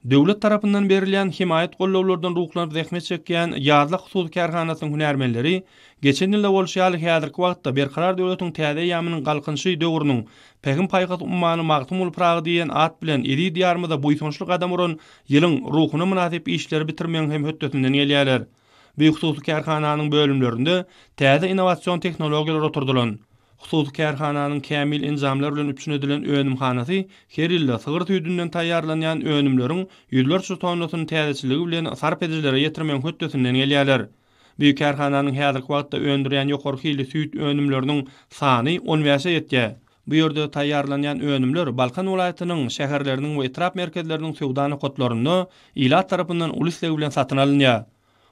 Döwlet tarapyndan berilýän hemaýat gollawlardan ruhlanyp zähmet çekýän Ýazlak hususy kärhanasynyň hünärmenleri geçen ýylda bolşy ýaly häzirki wagtda Berkarar döwletiň täze eýýamynyň Galkynyşy döwrüniň Pähim-paýhas ummany Magtymguly Pyragy diýen at bilen eziz Diýarymyza buýsançly gadam uran ýylyň ruhuna mynasyp işleri bitirmegiň hem hötdesinden gelýärler. Bu hususy kärhananyň bölümlerinde täze innowasion tehnologiýalar oturdylan. Hususy kärhananyň kämil enjamlar bilen üpjün edilen önümhanasy her ýylda sygyr süýdünden taýýarlanýan önümleriň ýüzlerçe tonnasyny täzeçilligi bilen sarp edijilere ýetirmegiň hötdesinden gelýärler. Bu kärhananyň häzirki wagtda öndürýän ýokary hilli süýt önümleriniň sany on bäşe ýetýär. Bu ýerde taýýarlanýan önümler Balkan welaýatynyň şäherleriniň we etrap merkezleriniň söwda nokatlarynda ilat tarapyndan uly isleg bilen satyn alynýar.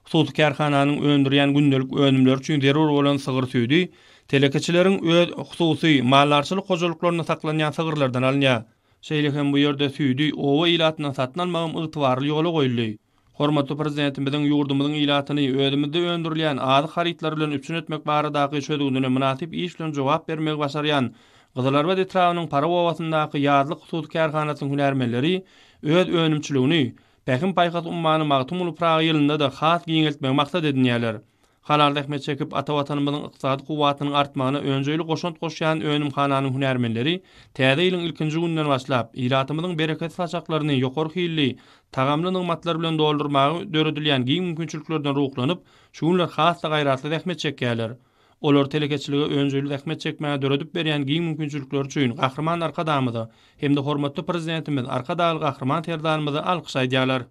Hususy kärhananyň öndürýän gündelik önümleri üçin zerur bolan sygyr süýdi telekeçileriň öz hususy maldarçylyk hojalyklarynda saklanýan sygyrlardan alynýar. Şeýle hem bu ýerde süýdi oba ilatyndan satyn almagam ygtybarly ýola goýuldy. Hormatly Prezidentimiziň ýurdumyzyň ilatyny özümizde öndürilýän azyk harytlary bilen üpjün etmek baradaky çözgüdine mynasyp iş bilen jogap bermegi başarýan Gyzylarbat etrabynyň Paraw obasyndaky Ýazlyk hususy kärhanasynyň hünärmenleri öz önümçiligini Pähim-paýhas ummany Magtymguly Pyragy ýylynda-da has giňeltmegi maksat edinýärler. Halal zähmet çekip, ata Watanymyzyň ykdysady kuwwatynyň artmagyna önjeýli goşant goşýan önümhananyň hünärmenleri täze ýylyň ilkinji gününden başlap, ilatymyzyň bereketli saçaklaryny ýokary hilli, tagamly nygmatlar bilen doldurmaga döredilýän giň mümkinçiliklerden ruhlanyp, şu günler has-da gaýratly zähmet çekýärler. Olar telekeçilige önjeýli zähmet çekmäge döredip berýän giň mümkinçilikleri üçin Gahryman Arkadagymyza hem-de hormatly Prezidentimiz Arkadagly Gahryman Serdarymyza alkyş aýdýarlar.